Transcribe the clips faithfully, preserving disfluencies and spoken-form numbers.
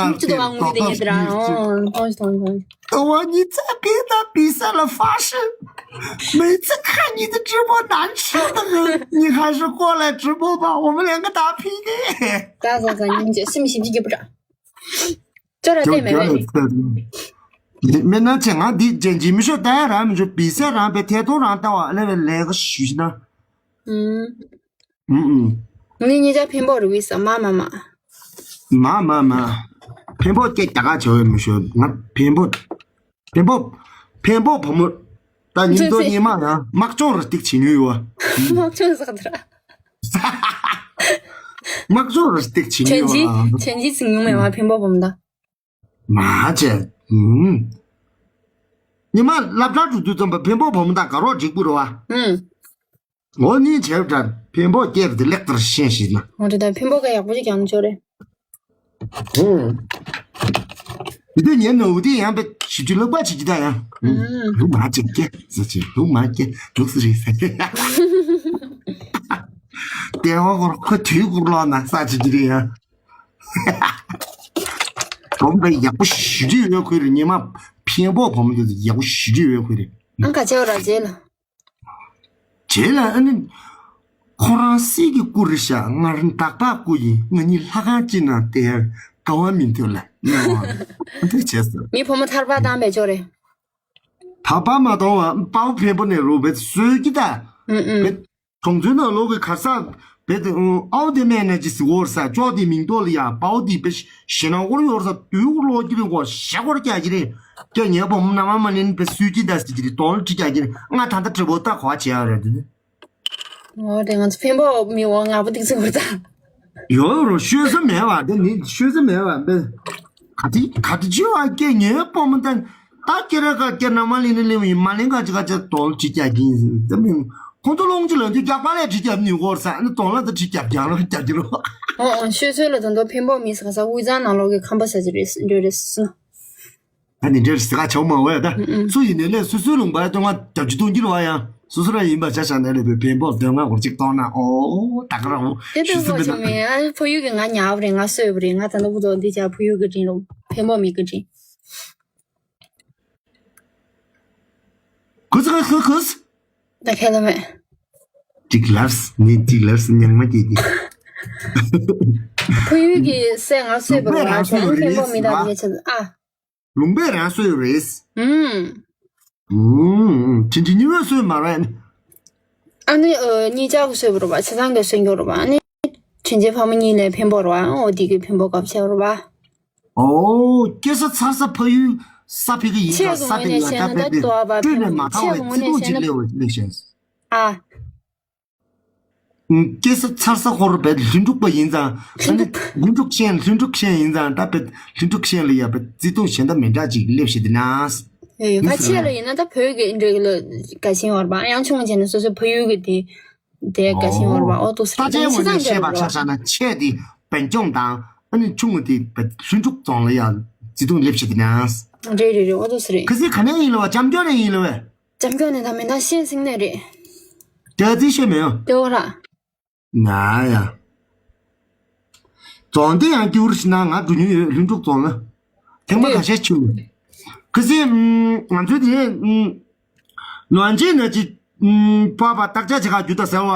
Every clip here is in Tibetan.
ཡང་ཅི་དང་ང་ངུ་དེ་ཉེ་དེ་ར། ཨོ། མཐོང་ཞིག་མཐོང་ཞིག་མཐོང་ཞིག 等我你再别打比赛了，发誓，每次看你的直播难吃的很，你还是过来直播吧，我们两个打 P K。 ད་ཟ་ཟ་ཉིན་གྱི་སེམས་ཞིབ་ཀྱི་རྒྱབ་ཅོ་ར་བལྟས་མེད་པས། མེད་ན་ཆེ་ང་འདི་ཅན་གྱི་མི་ཤོ་ད་ཡ་རང་མི་ཤོ་བི་སེ་རང་པའི་ཐད་གཏོང་རང་ལྟ་བ་ལས་པའི་ལས་ཀ་ཞུ་ཞིག་ན། ཨུམ། ཨུམ་ཨུམ། ངས་ཉེ་ཆར་འཕན་པོ་རུ་བིས་མ་མ་མ། མ་མ་མ། འཕན་པོ་སྐད་རྒྱ་ག་བྱ་བའི་མི་ཤོ་ང་འཕན་པོ། འཕན་པོ། འཕན་པོ་བུ་མོ། ད་ཉིན་ཐོ་ཉི་མ་ཡང་དམག་སྦྱོང་རུ་སྟེགས་བྱེད་ཉུལ་ཡོད། དམག་སྦྱོང་ཟག་དྲ། དམག་སྦྱོང་རུ་སྟེགས་བྱེད་ཉུལ་ཡོད། ཆན་ཇི་ཆན་ཇི་ཚིག་ཉུང་མེད་བ་འཕན་པོ་བུ་མོ་ད། མ་བྱས། ཉི་མ་སློབ་གྲྭ་འགྲོ་དུས་ཙམ་པ་འཕན་པོ་བུ་མོ་དང་དགའ་རོགས་འགྲིག་པོ་རེད་བ། ཨུམ། འོ་ནི་བྱས་པ་འདྲ་འཕན་པོ་སྐྱེས་པ་དེ་ལེགས་ལྟར་ཤེས་ཤེས་ན། འོ་དེ་ད་འཕན་པོ་ཀ་ཡག་པོ་ཅིག་ཀྱང་ཅོ་རེད། ཨུམ། དེ་དུས་ཉན་ནོ་དེ་ཡང་པའི་ཞི་ཅུ་ལོག་པ་བྱེད་ཀྱི་ད་ཡང་། ཨུམ། ལུག་མ་བྱེད་ཀྱི་ཟེར་ཅིག་ལུག་མ་སྐྱེ་ལུག་སི་རེད་ཟེར། དེ་འོ་ཁོ་ཁོ་དུས་འཁོར་ལོག་ན་ས་བྱེད་ཀྱི་རེད་ཡང་། བུ་མོ་ཡག་པོ་ཞེ་དྲག་ཡོད་ཁོ་རེད། ཉི་མ་འཕན་པོ་བུ་མོ་དེ་ཡག་པོ་ཞེ་དྲག་ཡོད་ཁོ་རེད། ཨང་ཁ་ཆེ་བ་ར་རྗེས་ལ། རྗེས་ལ་ཨ་ནི། ཁོ་རང་སྲིད་ཀྱི་སྐུ་རེད་ཤག་ང་རང་དག་པ་སྐུ་ཡིན། ང་གཉིས་ལྷ་ཁང་གཅིག་ནང་བསྡད་ཡ་དགའ་བ་མི་འདུག་ལ་ཨ་འདི་བྱས་སོ། མི་ཕོ་མོ་ཐར་པ་བཏང་བས་ཅོ་རེད། ཐར་པ་མ་གཏོང་བ་དཔའ་བོ་འཕན་པོ་ནས་རུ་བེད་བཟོས་ཀྱི་ད། ཨུམ་ཨུམ། བེད། གྲོང་ཚོའི་ནང་ལོག་གི་ག་ས་བེད་དེ་ཨའོ་དེ་མེད་ན་ཅི་སི་འོར་ས་ཅོག་དེ་མིང་ཐོག་ལ་ཡ་དཔའ་བོ་དེ་བེད་ཞེ་ན་འོར་ཡོར་ས་དུས་འོར་ལོག་ཀྱི་རིང་གོ་ཞེ་འོར་རྒྱག་གི་རིང་ཀྱ་ཉེ་བོ་མོ་ན་མ་མ་ལེན་བེད་སུས་ཀྱི་ད་སི་ཀྱི་རི་དོན་ཁྲི་རྒྱག་གི་རིང་ང་ད་ལྟ་དྲི་བོ་ད་གོ་བ་བྱེད་ཡ་རེད་དེ། འོ་དེ་ང་ཚོ་འཕན་པོ་མི་འོ་ང་པོ་ཏིག་ཙི་འོར་ད། ཡོད་རོ་ཤོད་ས་མེད་བ་དེ་ནི་ཤོད་ས་མེད་བ་འབེ། ག་དེ་ག་དེ་ཅི་བ་སྐད་ཉན་པོ་མི་ལྡན། ད་སྐད་ར་ཁ་སྐད་ན་མ་ལེན་ནི་ལེན་ཡིན་མ་ལེན་ག་ཅི་ག་ཅི་དོལ་ཅི་རྒྱག་གིན་ཟེར་དེ་མིན་ཁོང་ཚོ་ལོང་ཅི་ལོན་དུས་རྒྱག་པ་ལས་ཅི་རྒྱབ་ནི་འོར་ས་ནི་དོལ་ལ་ད་ཅི་རྒྱབ་རྒྱག་རོ་རྒྱབ་ཀྱི་རོ། ཨོ་ཨོ་ཤོད་ཚོད་ལ་དོན་དོ་འཕན་པོ་མི་ས་ག་ས་དབུས་གཙང་ནང་ལོག་གི་ཁམས་པ་ས་ཅི་རེད་འདྲ་རེད་སུ། ད་ནི་འདྲེར་སི་ཀ་ཆོག་མ་འོས་ད། ཨུ་ཨུ། སུ་ཡིན་ནས་ལས་སོ་སོའི་ལུང་པ་སྟོན་ང་རྒྱབ་ཀྱི་གཏོང་རྒྱུ་རེད་བ་ཡང་སོ་སོ་ར་ཡིན་པ་ཆ་བཞག་ནས་ལས་པའི་བེམ་པོ་སྟོན་ང་འོར་གཅིག་གཏོང་ན་ཨོ་ད་ག་ར་འོ་དེ་ཞུ་ལྟོས་སི་མོ་མེད་ཆོག་ན། མེད་ཨ་ཕ་ཡུལ་གི་ང་ཉལ་བ་རེད་ང་གསོས་པ་རེད་ང་ད་ནོ་བུ་དོ་འདི་ཅག་ཕ་ཡུལ་གི་དྲིན་རོ་བེམ་པོ་མི་གི་དྲིན། གུས་གུས་གུས་གུས། ད་ཁས་ལ་མེད། གཅིག་ལབས་ངས་གཅིག་ལབས་ཉང་མ་སྐྱེས་ཀྱི། ཕ་ཡུལ་གི་སྲས་ང་གསོས་པ་རེད་ང་ཁྱོད་ཨ་ནི་བེམ་པོ་མི་ད་ངས་ཆ་ཨ། ལུང་པས་རང་སོས་རེད། ཨུམ། ཨུམ། དྲིན་ཅན་གཉིས་པོས་སོས་མ་རེད། ཨ་ནི་ཨ་གཉིས་ཆ་གིས་སོས་པ་རེད་པ་བྱས་ཙང་གིས་སོས་འགྱོ་རེད་པ་ཨ་ནི། དྲིན་ཅན་ཕ་མ་གཉིས་ལས་འཕན་པོ་རེད་པ་ཨོ་དེ་གིས་འཕན་པོ་གབ་ཆེ་བ་རེད་པ། ཨོ། སྐྱེ་ས་འཚར་ས་ཕ་ཡུལ་ས་ཕི་གི་ཡིན་ཀྱང་ས་ཕི་ཡང་ད་བེད་དེ་སྤྲོས་ནས་མ་ཐར་བའི་བརྩེ་དུང་ཅིག་སླེབས་པ་སླེབས་ཤག་ཨ། སྐྱེ་ས་འཚར་ས་ཧོར་བེད་ལྷུན་གྲུབ་པ་ཡིན་ཙང་ཨ་ནི་ལྷུན་གྲུབ་ཤན་ལྷུན་གྲུབ་ཤན་ཡིན་ཙང་ད་བེད་ལྷུན་གྲུབ་ཤན་ལ་ཡ་བེད་བརྩེ་དུང་གཞན་དག་མི་འདྲ་ཅིག་སླེབས་ཤིག་དེ་ན། ཨེ་ཡོད་ཁ་ཆེ་ལ་ཡིན་ན་ད་བོད་ཀྱི་འདྲ་གི་ལ་དགའ་ཞེན་བར་པ་ཡང་ཆུང་བྱས་ན་སོ་སོའི་ཕ་ཡུལ་གྱི་དེ་དེ་དགའ་ཞེན་བར་པ་ཨོ་ཏོ་ས་ད་ཅན་ངོས་ནས་བཤད་པ་ཆ་བཞག་ན་ཆེ་དེ་བེད་སྐྱོང་དང་ཨ་ནི་ཆུང་ངུ་དེ་བེད་ལྷུན་གྲུབ་རྫོང་ལ་ཡ་བརྩེ་དུང་སླེབས་ཤིག་དེ་ན། རེད་རེད་རེད་ཨོ་ཏོ་ས་རེད། ཁ་སི་ག་ནས་ཡིན་ལ་བ་ལྕམ་སྐྱོང་ནས་ཡིན་ལ་བས། ལྕམ་སྐྱོང་ནས་ད་མེ་མདའ་ཤན་སིང་ནས་རེད། དེ་ཚིག་ཤེས་མེད་ཨ། དེ་འོ་ར། ང་ཡ། རྫོང་དེ་ཡང་སྐྱུར་ཞིག་ན་ང་འགྲོ་མྱོང་ཡོད་ལྷུན་གྲུབ་རྫོང་ལ། ཐེངས་མ་ཁ་ཤས་ཆུ། ཁ་སི་ང་ཚོའི་དེ་ནང་ཆེན་ན་ཅི་པ་པ་བརྟག་དཔྱད་བྱེད་ག་རྒྱུ་ད་ཟེར་བ།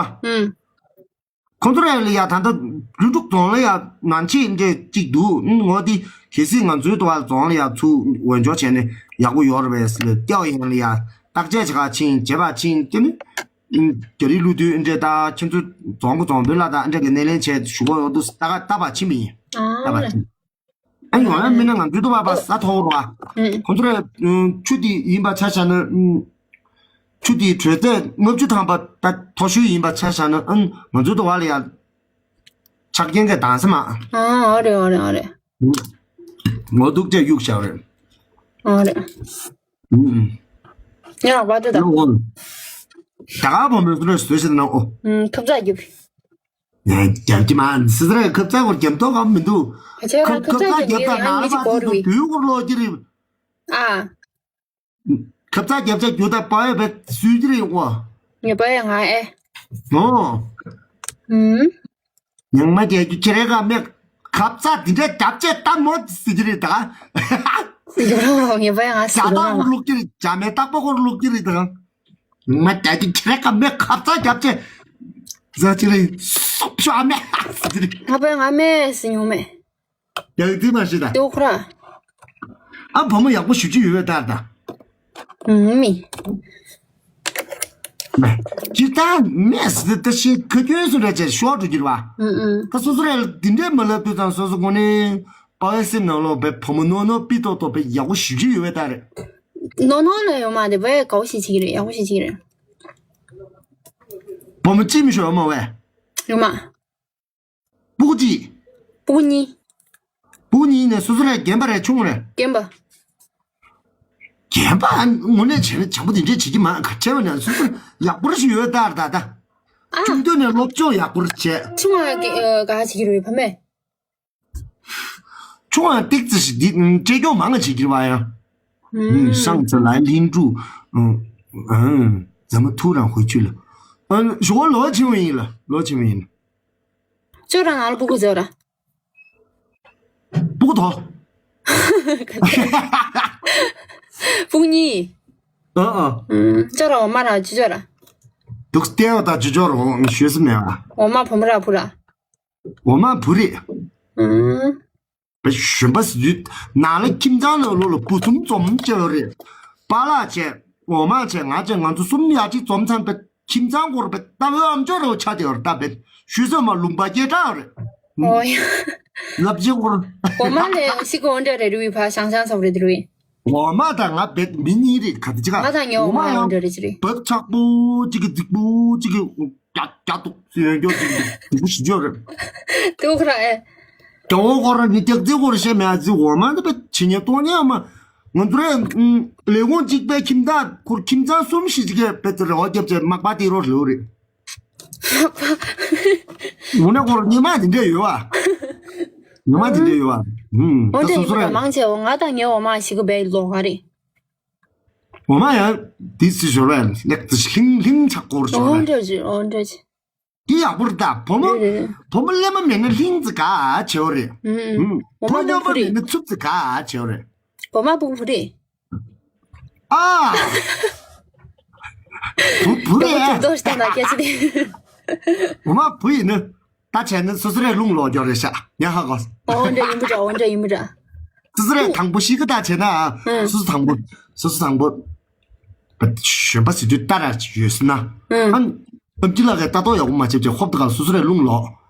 ཁོང་ཚོ་ར་ལ་ཡ་ད་ལྟ་ལྷུན་གྲུབ་རྫོང་ལ་ཡ་ནང་ཆེན་འདྲ་གཅིག་འདུག་ངོ་དེ་གལ་སྲིད་ང་ཚོའི་ཏོ་བ་རྫོང་ལ་ཡ་ཚུར་འོས་སྦྱོར་བྱས་ནས་ཡག་པོ་ཡོད་རེད་པས་ལ་ལྟེ་བ་ཡན་ལ་ཡ་བརྟག་དཔྱད་བྱེད་ག་ཕྱིན་བྱེད་པ་ཕྱིན་དེ་ནི་རྒྱ་རིགས་ལུགས་དུས་འདྲ་ད་ཁྱེད་ཚོ་རྫོང་གི་རྫོང་དཔོན་ལ་ད་འདྲ་གི་སྣེ་ལེན་བྱས་ཞུ་གོ་ཡོད་འདུག་ད་ག་ད་བ་ཕྱིན་པ་ཡིན་ད་བ་ཕྱིན། ཨ་ཡོང་ཡ་མིན་ན་ང་ཚོའི་ཏོ་བ་པ་ས་མཐོ་བོ་ར་ཁོང་ཚོ་ར་ཆུ་དེ་ཡིན་པ་ཆ་བཞག་ན། ཆུ་དེའི་དྲོད་ཚད་ལྔ་བཅུ་ཐམ་པ་ད་མཐོ་ཤོས་ཡིན་པ་ཆ་བཞག་ན་ཨང་ང་ཚོའི་ཏོ་བ་ལ་ཡ་ཆག་རྐྱེན་གྱི་དྭངས་ས་མ། ཨ་ཨ་རེ་ཨ་རེ་ཨ་རེ། ངོ་ཐུག་ཅེས་གཡུག་བཞག་རེད། ཨ་རེ། ཨུམ། ཡ་བ་དེ་དང་། ད་ག་བོ་མི་སུ་རེ་སུ་ཞིག་ན་ཨོ། ཨུམ་ཐུབ་ཚ་རྒྱུ། ཡ་རྒྱབ་ཀྱི་མ་སི་རེ་ཁབ་ཚ་གོ་རྒྱབ་ཐོག་གམ་མི་འདུག་ཁ་ཆེ་ར་ཁབ་ཁབ་ཚ་ཚ་རྒྱབ་རྒྱབ་ཚ་ཡ་ན་ལ་ཡ་ཅི་བ་སི་གོ་རུ་དུས་གོ་ལོ་ཀྱི་རེད། ཨ། ཁབ་ཚ་རྒྱབ་ཚ་རྒྱུ་ད་པ་ཡོད་པའི་སུས་ཀྱི་རེད་ཨོ། ངས་པ་ཡ་ང་ཨེ། ཨོ། ཨུམ། ཉང་མ་རྒྱལ་རྒྱུ་ཁྱེད་རེ་ག་མེད། ཁབ་ཚ་འདི་འདྲའི་རྒྱབ་ཆད་ལྟ་མོ་ཟེར་གྱི་རེད་ད། ངེས་པ་ཡང་ང་ཟེར་རྒྱ་རྟགས་ཧོར་ལུག་གི་རེད། རྒྱ་མའི་རྟག་པ་ཧོར་ལུག་གི་རེད་ད། ང་རྒྱ་གི་ཁྱེད་ར་ཀ་མེ་ཁབ་ཚ་རྒྱབ་ཆད་ཟ་ཅི་རེད། སོབ་ཤོ་ཨ་མེ་ཟེར་གྱི་རེད། ང་པས་ང་མེ་ཟེར་མྱོང་མེད། ཡག་དེ་མ་ཤེས་ད། ཏེ་ཁོ་ར། ཨ་བུ་མོ་ཡག་པོ་ཞུ་རྒྱུ་ཡོད་པའི་ལྟར་ད། ཨུམ་མི། ཅི་ད་མེད་ཟེར་ད་ཤི་ཁ་སྐྱོན་སུ་རེད་ཅེས་ཤོར་འགྲོ་རྒྱུ་རེད་བ། ཨུམ་ཨུམ། ད་སོ་སོ་རེ་འདི་འདྲས་མ་ལབ་དུས་ཙང་སོ་སོ་ངོ་ནས་པ་ཝའི་སེམས་ནང་ལོག་པའི་བུ་མོ་ནོ་ནོ་པི་ཏོག་ཏོག་པའི་ཡག་པོ་ཞུ་རྒྱུ་ཡོད་པའི་ལྟར་རེད། ནོ་ནོ་ལ་ཡོད་མ་དེ་བས་དགའ་བོ་ཞིག་བྱེད་ཀྱི་རེད། ཡག་པོ་ཞིག་བྱེད་ཀྱི་རེད། བུ་མོ་ཅི་མི་ཤོར་ཡོད་མ་བས། ཡོད་མ། སྤུ་གུ་གཅིག་སྤུ་གུ་གཉིས། སྤུ་གུ་གཉིས་ནས་སོ་སོ་རེ་རྒན་པ་རེ་ཆུང་རེ། རྒན་པ། རྒན་པ་དངོས་གནས་བྱས་ན་བྱམས་པོ་དེ་འདྲས་བྱེད་ཀྱི་མ་ག་བྱས་པ་ནས་སོ་སོ་ཡག་པོ་རེ་ཞིག་ཡོད་ད་རེད་ད་ད། ཨ། ཆུང་དུས་ནས་སློབ་སྦྱོང་ཡག་པོ་རེ་བྱས། ཆུང་བ་ག་བྱེད་ཀྱི་རེད་ཕ་མས། ཆུང་བ་ཏིག་ཙི་ཞིག་འདི་སྤྲད་སྐྱོང་མང་ང་བྱེད་ཀྱི་རེད་བ་ཡང་། ཧུམ། 上次来林住，嗯嗯，咱们突然回去了。嗯，我罗青云了，罗青云。 ཅོ་ར་ང་ལ་སྤུ་གུ་ཟེར་ར། སྤུ་གུ་དོ། སྤུ་གུ་གཉིས། ཨ་ཨ། ཅོ་ར་འོ་མ་ར་ཅི་ཅོ་ར། དུག་སྟེ་བ་དང་ཅི་ཅོ་ར་འོ་ཞོས་སུ་མེད་བ། འོ་མ་བུ་མོ་ར་བུ་ར། འོ་མ་བུ་རེད། བ་གཞོན་པ་ཟེར་དུས་ནང་ལ་ཁྱིམ་ཚང་ནང་ལོགས་ལ་བུ་གསུམ་འཛོམས་བྱས་ཡོད་རེད། པཱ་ལགས་བྱས། འོ་མ་བྱས། ང་བྱས། ང་ཚོ་གསུམ་ཡར་གཅིག་འཛོམས་ཚར་བའི་ཁྱིམ་ཚང་སྐོར་བའི་རྟ་བོའི་ཨམ་ཅོག་རོ་ཆ་དེ་བར་ལྟ་བའི་ཞུས་ཟོས་མ་ལུང་པ་སྐྱེལ་གྲགས་རེད། ཨོ་ཡ། ལབ་ཅིག་སྐོར། འོ་མ་ལས་ཤི་གོ་འདྲ་རེད་རུས་ཕ་ཤང་ཤང་སོགས་རེད་རུས། འོ་མ་དང་ང་བེད་མི་གཉིས་རེད་ག་དེ་ཅི་ག་ང་དང་ཉོ་འོ་མ་འོ་མ་ཡང་འདྲ་རེད་ཅི་རེད། བབ་ཆགས་པོ་གཅིག་གི་རྫིག་པོ་གཅིག་གི་རྒྱ་རྒྱ་ཏོག་ཡོད་རྒྱུ་གཅིག་གི་རྫིག་པོ་ཞིག་ཡོད་རེད། ཏུ་ཁ་ར་ཨེ། རྒྱ་འོ་ཁོ་ར་ནི་རྒྱག་རྫིག་ཁོ་ར་བཤད་མེད་ཨ་ཙི་འོ་མ་འདི་བེད་ཆི་ཉེ་ཏོ་ཉེ་མ། ང་ཚོ་རེ་ལས་ཁུངས་གཅིག་པའི་ཁྱིམ་བདག་ཁོར་ཁྱིམ་ཚང་གསུམ་ཞིག་གཅིག་གི་བེད་ཙི་རེ་བ་རྒྱབ་ཅེ་མག་པ་དེ་རོ་ལོ་རེད། འོ་ན་ཁོར་ཉི་མ་དེ་འདྲ་ཡོད་བ། ཉི་མ་དེ་འདྲ་ཡོད་བ། ཧུམ། འོ་ད་དེ་སོ་སོ་རེད། མང་ཆེ་འོ་ང་དང་ཉེ་འོ་མ་ཞིག་གི་བེད་ལོ་ག་རེད། འོ་མ་ཡང་དེ་སི་ཞོར་བས་ལེགས་ཏི་ལྷིང་ལྷིང་ཆག་སྐོར་ཞོར་འོ་བས། འདྲ་ཅི་འོ་འདྲ་ཅི། དེ་ཡག་པོ་རེད་ད་བུ་མོ། རེད་རེད་རེད། བུ་མོ་ལས་མ་མེད་ན་ལྷིང་ཙི་ག་བྱེད་འོ་རེད། ཨུམ། ཨུམ། འོ་མ་བུ་མོ་ལས་མ་མེད་ན་འཚུབ་ཙི་ག་བྱེད་འོ་རེད། འོ་མ་བུ་བུ་རེད། ཨ། བུ་བུ་རེད། འོ་མ་བུ་བུ་རེད། འོ་མ་བུ་ཡིན་ནི། ད་བྱས་ན་སོ་སོ་རེ་རླུང་ལོག་འགྱོ་རེད་ཤག་ཉ་ཧ་གོ། འོ་འདྲ་ཡིན་པ་འདྲ་འོ་འདྲ་ཡིན་པ་འདྲ། སོ་སོ་རེ་དང་པོ་ཤི་ཀི་ད་བྱས་ན་ཨ། ཨང་། སོ་སོ་དང་པོ། སོ་སོ་དང་པོ། བ་གཞོན་པ་ཟེར་དུས་ལྟ་ར་ཡོད་སྲིད་ན། ཨང་། ཨ་ཨམ་ཅི་ལགས་ཀྱིས་ལྟ་རྟོག་ཡག་པོ་མ་བྱེད་ཅེས་ཧོབ་ཏེ་ག་སོ་སོ་རེ་རླུང་ལོག་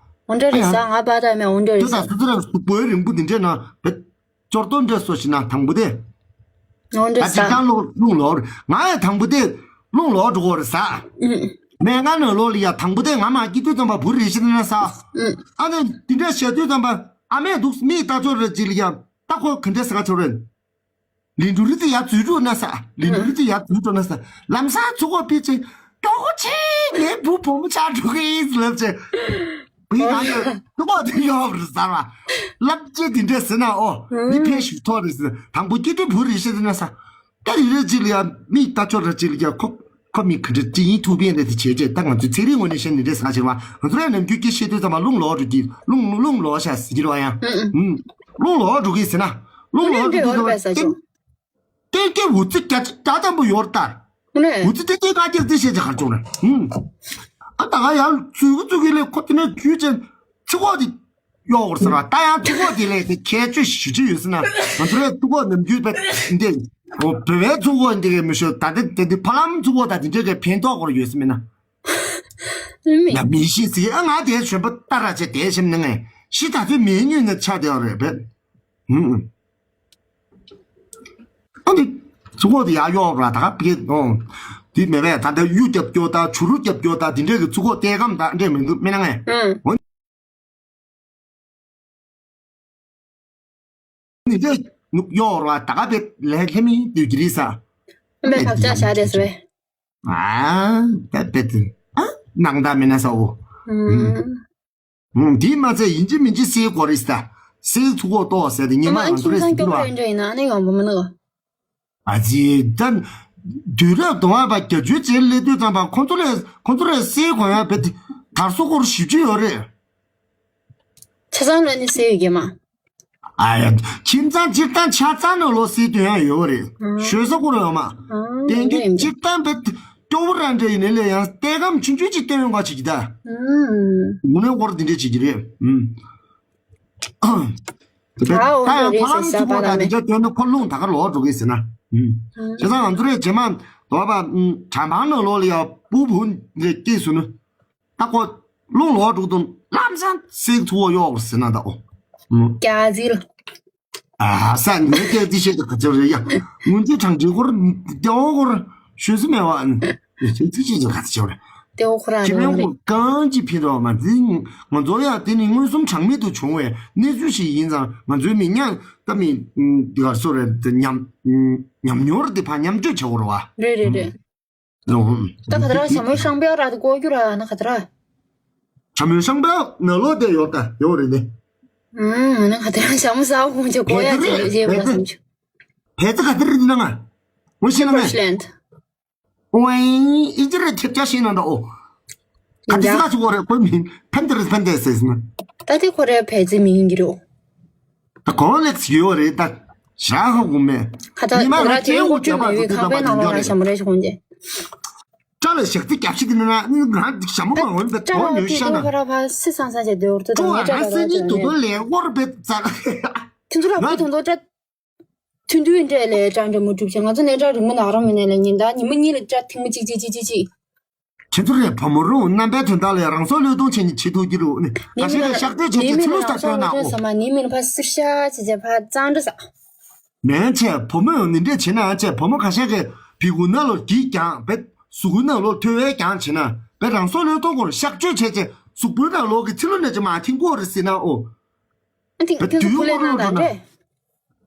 འོ་འདྲ་རེད་ཨ་ཡ། ས་ང་པ་ད་མེད་འོ་འདྲ་རེད་དུས་ས། ད་སོ་སོ་རེ་གཟུགས་པོའི་རིང་པོ་འདི་འདྲས་ན་བེད། ཅོར་ཏོ་འདྲ་སོ་ཞིག་ན་དང་པོ་དེ། ནོར་འདྲ་ད་ཅིག་ས། ཀྱང་རླུང་རླུང་ལོག་ང་ཡང་དང་པོ་དེ་རླུང་ལོག་འགྲོ་གོ་རེད་ས། ཨུ། མེ་ང་ནང་ལོག་ལ་ཡ་དང་པོ་དེ་ང་མ་སྐྱིད་དུས་ཙམ་པ་བུ་རེ་ཤི་ན་ས། ཨུ། ཨ་ནི་དེ་འདྲ་བཤད་དུས་ཙམ་པ་ཨ་མས་འདུག་མིག་ལྟ་ཆོག་རེད་ཅིག་ལ་ཡ་ད་ཁོ་ག་འདྲ་ཟེར་ག་ཆོག་རེད། ལི་འབྲུ་རི་དེ་ཡ་འཛུལ་འགྲོ་ན་ས། ལི་འབྲུ་རི་དེ་ཡ་འཛུལ་འགྲོ་ན་ས། ལམ་སང་ཚུར་ཁོ་ཕི་ཆེ། ཀྱོག་ཆེ་ངའི་བུ་བུ་མོ་ཆགས་འགྲོ་གི་ཡིན་ལབ་ཆེ། བུའི་ནང་དུ་ཐུག་པ་དེ་ཡོད་རེད་ཟེར་བ། ལབ་ཅེ་དེ་འདྲས་ཟེར་ན་ཨོ། མི་ཕན་ཞིག་ཐོག་རེད་ཟེར། དང་པོ་སྐྱིད་དུ་བུ་རེ་ཤི་ཟེར་ན་ས། ད་རི་རེ་ཅིག་ལ་ཡ་མིག་ལྟ་ཆོག་ར་ཅིག་ལ་ཡ་ཁོ་ཁོ་མི་ག་འདྲ་ཅིག་ཡིན་ཐུག་པའི་འདྲ་དེ་བྱས་རྗེས་ད་ང་ཚོའི་ཚན་རིག་ངོས་ནས་བཤད་ནི་འདྲས་ཟེར་བ་ཞིག་རེད་བ། ང་ཚོ་རའི་ནམ་རྒྱུན་སྐད་བཤད་དུས་ཙམ་པ་རླུང་ལོག་འགྲོ་གི་རླུང་རླུང་ལོག་ཤ་ཟེར་གྱི་རེད་བ་ཡ། ཨུ་ཨུ། རླུང་ལོག་འགྲོ་གི་ཟེར་ན་རླུང་ལོག་འགྲོ་གི་ཟེར་བ། ཏེ་ཀེ་འུ་ཙི་རྒྱ་རྒྱ་ཙམ་པོ་ཡོར་ལྟར། ནས། འུ་ཙི་ཏེ་ཀེ་ཀ་ཀྱག་ཙི་ཤེས་ཅི་གར་བྱུང་རེད། ཨ་ད་ག་ཡར་ཚུགས་ཀྱི་ཚུགས་ཀྱི་ལས་ཁོ་དེ་ནས་རྒྱུད་ཅན་ཚི་ཁོག་དེ་གཡོག་བར་ཟེར་བ་ད་ཡང་ཚི་ཁོག་དེ་ལས་དེ་ཁྱད་ཆོས་ཞུ་ཅི་ཡོད་ཟེར་ན་ང་ཚོ་རའི་ཚི་ཁོག་ནམ་རྒྱུན་པ་འདི་འོ་བོད་པའི་ཚི་ཁོག་འདི་གས་མི་ཤོད་ད་ལྟ་དེ་འདི་ཕ་ལམ་ཚི་ཁོག་ད་དེ་འདྲས་ཀྱི་ཕན་ཐོགས་སྐོར་ཡོད་ཟེར་མིན་ན། མི་ཡ་མི་ཤི་ཟིག་ཨ་ང་དེ་གཞོན་པ་ལྟ་ར་ཆེ་དེ་ཞིམ་ནི་ངས་ཤི་ད་ཚོད་མེད་ཉུས་ནི་ཆ་དེ་བ་རེད་བས། ཨ་ནི། ཚུ་གོ་དེ་ཡག་གཡོག་ར་ད་ག་པི་ཀེ་ཨོ། དེ་མེད་པས་ད་ལྟ་གཡུ་རྒྱབ་སྐྱོ་ད་བྱུ་རུ་རྒྱབ་སྐྱོ་ད་དེ་འདྲས་ཀྱི་ཚུ་གོ་ལྟས་ཀམ་ད་འདྲས་མི་འདུག་མེད་ན་ངས། ཨང་། འོ། ནི་འདྲས་ནུག་གཡོག་ར་ད་ག་པེ་ལས་ལྷེ་མི་དུས་ཀྱི་རིས་ས། མེད་ཁག་ཅག་བྱ་དེ་སུ་བས། ཨ། ད་པེ་དུ་ཨ་ནང་ད་མེད་ན་ས་འོ། ཨང་། ཨང་། འདིས་མ་ཚད་ཡིན་གཅིག་མིན་གཅིག་སེལ་དགོས་རེད་ཟེར། སེལ་ཚུགས་འོག་ཏོག་ཟེར་ཏེ་ཉི་མ་ང་ཚོ་རེ་ཟིན་གྱི་རེད་བ། ཨ་ནི་ཡོང་བུ་མི་ནུ། ཨ་ཙི་ད། དུས་རབས་དུང་བ་པ་བརྒྱད་ཅུའི་རྗེས་སླེབས་དུས་ཙམ་པ་ཁོང་ཚོ་ལས་ཁོང་ཚོ་རེ་སེལ་དགོས་ཡ་བེད་དེ་དར་སོ་སྐོར་ཞིབ་ཅིག་ཡོད་རེད། ཆ་ཚང་ལ་ནི་ཟེར་ཡོད་ཀྱི་མ། ཨ་ཡ། ཁྱིམ་ཚང་སྤྱིར་བཏང་ཆ་ཚང་ནང་ལོགས་སྲིད་དོན་ཡང་ཡོད་རེད། ཨང་། ཞོལ་ས་ཁོ་རང་ཡོད་མ། ཨང་། དེང་གི་ཡིན་པ། སྤྱིར་བཏང་བའི་སྐྱོ་བོ་རང་འདྲ་ཡིན་ནའི་ལས་ཡང་ལྟད་སྒམ་ཆུང་ཆུང་ཅིག་སྟོན་ཡོང་ག་བྱེད་ཀྱི་ད། ཨང་། དངོས་གནས་སྐོར་འདི་འདྲས་བྱེད་ཀྱི་རེད། ཨང་། ད་ཨ་འོ་ད་ཡང་རེད་ཕ་ལམ་ཟེར་ས་ཐུག་པ་པ་དང་ལ་འདི་ནི་འདྲ་སྟོན་ན་ཁོ་རླུང་ད་ག་ལོག་འགྲོ་གི་ཟེར་ན། ཨང་། བྱས་ཙང་ང་ཚོ་རེད་རྗེས་མ་དོ་བ་དྲ་འབངས་ནང་ལོགས་ལ་ཡང་སྤུ་བུ་འདྲ་སྐྱེས་སོང་ན། ད་ཁོ་རླུང་ལོག་འགྲོ་དུས་ལམ་སང་སྲེག་ཚུགས་པོ་གཡོག་རེད་ཟེར་ན་ད་ཨོ། རྒྱ་ཟིལ། ཨ་ས་ངའི་སྐད་ཅིག་བཤད་ཀྱི་ག་ཚོད་རེད་ཡ། ངུ་འདི་གྲང་འདྲི་སྐོར་སྐྱེ་བོ་སྐོར་ཤོད་སུ་མེད་བ། ཨ་ནི་ཅིག་ཅིག་ཅིག་ག་ཚོད་རེད། སྐྱེ་བོ་ཁོ་རང་རེད། ཁྱི་མེད་སྐོར་གང་ཅིག་ཕན་ཐོགས་མ་འཛིན། ང་ཚོ་ཡང་དེ་ནི་མངོན་སུམ་གྲངས་མེད་དུ་བྱུང་བའི་གནས་ཚུལ་ཞིག་ཡིན་ཙང་ང་ཚོའི་མི་ཉག་ད་མི་འདི་གར་སོ་རེད་དེ་ཉམས་ཉམས་མྱོང་རེད་དེ་ཕ་མཉམ་སྤྱོད་བྱེད་དགོས་རེད་བ། རེད་རེད་རེད། ད་ག་ད་ར་ཞྭ་མོའི་ཤང་པའི་ར་དེ་བཀོལ་རྒྱུ་ར་ན་ག་ད་ར། ཞྭ་མོའི་ཤང་པའི་ནང་ལོགས་དེ་ཡོད་ད་ཡོད་རེད་ནི། ཨང་ན་ག་ད་ར་ཞྭ་མོ་ཟ་བ་ཁོང་ཆ་གོ་ཡ་ཅེ་ཅེ་བ་སམ་ཆུ། བལ་ཙི་ག་ད་རེད་ན་ང་། ངོ་ཤེས་ན་ང་། Timberland། ཝའི་ཨི་ཅི་རེད་ཐེབས་ཆ་ཤེས་ན་འདྲ་ཨོ། ག་ཏི་སི་ཁ་ཆུ་གོ་རེད་ཁོའི་མིང་ཕན་ཏི་རེད་ཕན་ཏི་ཟེར་ཟིན། ད་དེ་ཁོ་རེ་བལ་ཙི་མིང་གི་རོ། ད་གོང་ལེགས་ཡོད་རེད་ད། ཞག་ཧ་གོ་མེད། ཁ་ད་ཉི་མ་ཁོ་ར་ང་ཅེ་དེ་འུ་ཅུ་མེད་པའི་ཁང་པའི་ནང་ལོགས་ལ་ཞྭ་མོ་རེ་ཞིག་འོང་རྗེས། སྐྲ་ལ་ཞག་རྩི་རྒྱབ་ཤི་དེ་ན་ང་ཞྭ་མོ་མ་འོན་པའི་དོ་ཉོ་ཤ་ན། ཁོ་ར་ཕ་སི་སང་སང་ཅེ་དེ་འུར་དུ་དང་ངེ་སྐྲ་ལ་སང་ཉིན་དུ་དོ་ལེ་འོར་བེ་ཙ། ཁྱེད་ཚོ་ར་ཕུ་དོན་དོ་ཏྲ། ཐུན་དུས་འདྲ་ལས་སྐྲ་འདྲ་མོ་གྲུབ་ཅིང་ང་ཚོ་ནས་སྐྲ་རིང་མོ་ནག་རོ་མི་ནས་ལས་ཉིན་ལྟར་ཉི་མ་གཉིས་ལ་སྐྲ་ཐེངས་མ་གཅིག་གཅིག་གཅིག་གཅིག་གཅིག་ཁྱེད་ཚོ་རེ་བུ་མོ་རུ་རྣམ་པའི་དོན་དག་ལས་རང་སྲོག་བློས་གཏོང་བྱེད་ཉིན་བྱེད་ཐུབ་ཀྱི་རུ་ནི་ཁ་ཤས་ལས་ཤག་སྤྲོད་བྱེད་ཆེད་ཚི་ལུ་ལྟར་སྟོན་ནའོ། ནི་མིན་ཕ་སིར་ཤ་བྱེད་ཆེད་ཕ་གཙང་འདྲ་ས། མེན་ཆེ་བུ་མོ་ཡང་ནི་འདྲས་བྱེད་ན་ཆེ་བུ་མོ་ཁ་ཤས་ཀྱི་བི་གུ་ན་ལོ་གྱིས་ཀྱང་བེད་གཟུགས་ན་ལོ་ཐོས་བས་ཀྱང་བྱེད་ན་བེད་རང་སྲོག་བློས་གཏོང་སྐོར་ཤག་སྤྲོད་བྱེད་ཆེད་གཟུགས་པོའི་ནང་ལོག་གི་ཚི་ལུ་ནས་ཅི་མ་ཐིང་གོ་རེ་ཟེར་ནའོ། ཨ་ཏིང་བེད་ཏིང་དུས་ཡོ་ཁོ་ལེ་ན་ལོ་ད་འདྲ་འདྲེ།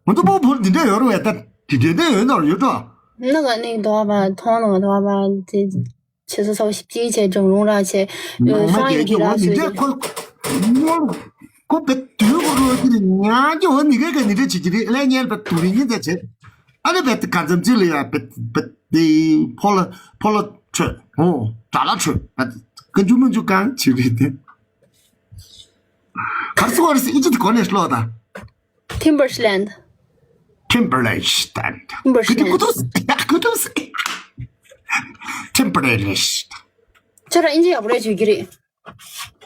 ང་ཚོ་པོ་བུར་འདི་འདྲ་ཡོད་རུ་བས་ད་འདི་འདྲ་འདྲ་ཡོད་ནོ་ཡོད་འགྲོ། ན་ག་ནས་དོ་བ་མཐོང་ནོ་དོ་བ་དེ་ཆེ་ས་ས་བ་ཞིབ་ཅིག་བྱས་འགྲོ་རུང་ར་བྱས་ནང་མ་ཤོང་ཡིན་རྒྱལ་གྱི་ཁྱོད་ར་འོ་ནི་སུ་འདྲ་ཁོ་ཁོ་བེད་དུས་ཁོ་རུ་དེ་ནི་ཉག་གི་འོ་ནི་ག་ག་ནི་འདྲ་བྱེད་ཀྱི་རེད་ལས་ཉལ་བེད་དུ་རིང་ཉིན་ཙམ་བྱས་ཨ་ནི་བེད་ག་ཙམ་ཅི་ལ་ཡ་བེད་བེད་དེ་ཕོ་ལ་ཕོ་ལ་ཆོད་འོ་དྲ་ལ་ཆོད་བེད་ཀ་འཇུ་མ་འཇུ་གང་བྱེད་རེད་དེ་གར་སོ་རེད་ཨི་ཅི་དེ་གོ་ནས་ཤློ་ད། Timberland། Timberland། Timberland། ཀུ་ཏུ་ཀུ་ཏུ་ཀུ་ཏུ། Timberland། ཁྱོད་རང་ཨིན་ཇི་ཡག་པོ་རེད་བརྗོད་ཀྱི་རེད།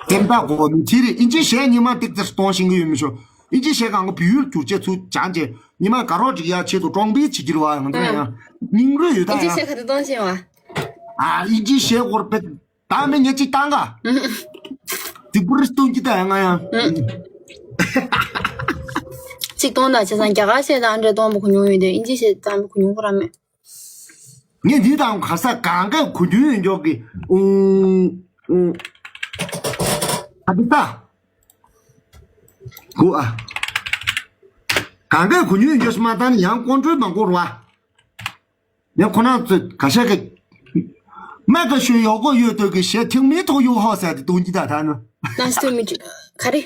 དེ་འདྲ་གོ་མི་ཐི་རེད་ཨིན་ཇི་གཞས་ཉི་མ་ཏིག་ཙེ་གཏོང་ཤེས་ཀྱི་ཡོད་མི་ཤོ། ཨིན་ཇི་གཞས་གང་ག་བི་ཡུལ་བསྒྱུར་བྱས་ཚུར་སྦྱངས་བྱས་ཉི་མ་དགའ་རོགས་ཅིག་ཡ་ཆེད་དུ་གྲོང་པའི་བྱེད་ཀྱི་རེད་བ་ང་ཚོ་ཡང་སྙིང་རུས་ཡོད་ད་ཨིན་ཇི་ཡང་། གཞས་ག་དུས་གཏོང་ཤེས་བ། ཨ་ཨིན་ཇི་གཞས་སྐོར་པེ། ད་མི་ཉེ་གཅིག་བཏང་ག་ཨུམ། དེ་པུ་རི་སྟོན་གྱི་ད་ཡང་ང་ཡང་། ཨུམ། གཅིག་གཏོང་ད་བྱས་ཙང་རྒྱ་གར་གཞས་དང་འདྲ་གཏོང་བ་གོ་མྱོང་ཡོད་དེ་ཨིན་ཇི་གཞས་གཏོང་བ་གོ་མྱོང་ཁོ་ར་མེད། ངས་འདི་དང་ག་ས་གང་ག་གོ་རྒྱུ་ཡོད་འཇོག་གི་ཨུ་ཨུ། ཨ་དི་ད། གོ་ཨ། གང་ག་གོ་རྒྱུ་ཡོད་འཇོག་སི་མ་ད་ནི་ཡང་ཀོན་ཀྲོལ་མང་པོ་རུ་བ། ངས་ཁོ་ན་ཚོས་ག་ཤ་གི་མ་ག་ཤོད་ཡོག་གོ་ཡོད་དོ་གི་ཤེ་ཐིང་མི་ཐོག་ཡོ་ཧོ་ཟེར་ཏེ་དོན་གྱི་ད་ད་ནི། ལན་སི་ཏུ་མི་ཅུ་ག་རེ།